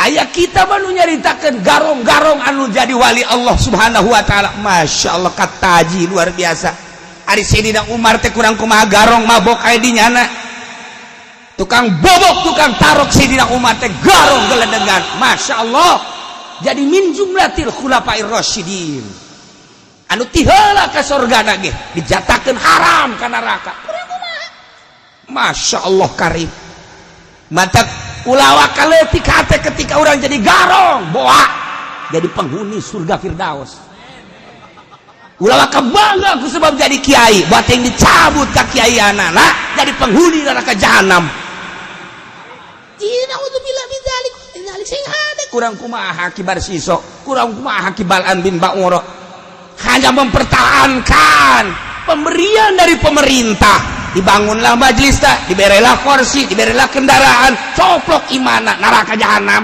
Aya kita baru nyaritakan garong-garong anu jadi wali Allah Subhanahu Wa Ta'ala. Masya Allah, kataji luar biasa. Ari Sayyidina Umar teh kurang kumaha garong, mabok aya di nyana, tukang bobok, tukang tarok. Sayyidina Umar teh garong geledengan, Masya Allah, jadi min jumlatil khulafair rasyidin anu tiheula ka sorga ge dijatakeun haram ka neraka. Kurang kumaha? Masya Allah, karim. Mata ulah kaletik hate ketika orang jadi garong boa jadi penghuni surga Firdaus. Ulah bangga ku sebab jadi kiai, buat yang dicabut ke kiai anak jadi penghuni neraka jahanam. Nauzubillah min dzalik, dzalik. Sing hade kurang kumaha kibar siso, kurang kumaha kibalan bin Ba'ura, hanya mempertahankan pemberian dari pemerintah. Dibangunlah majelis, tak diberelah kursi, diberelah kendaraan, coplok imana, neraka jahanam.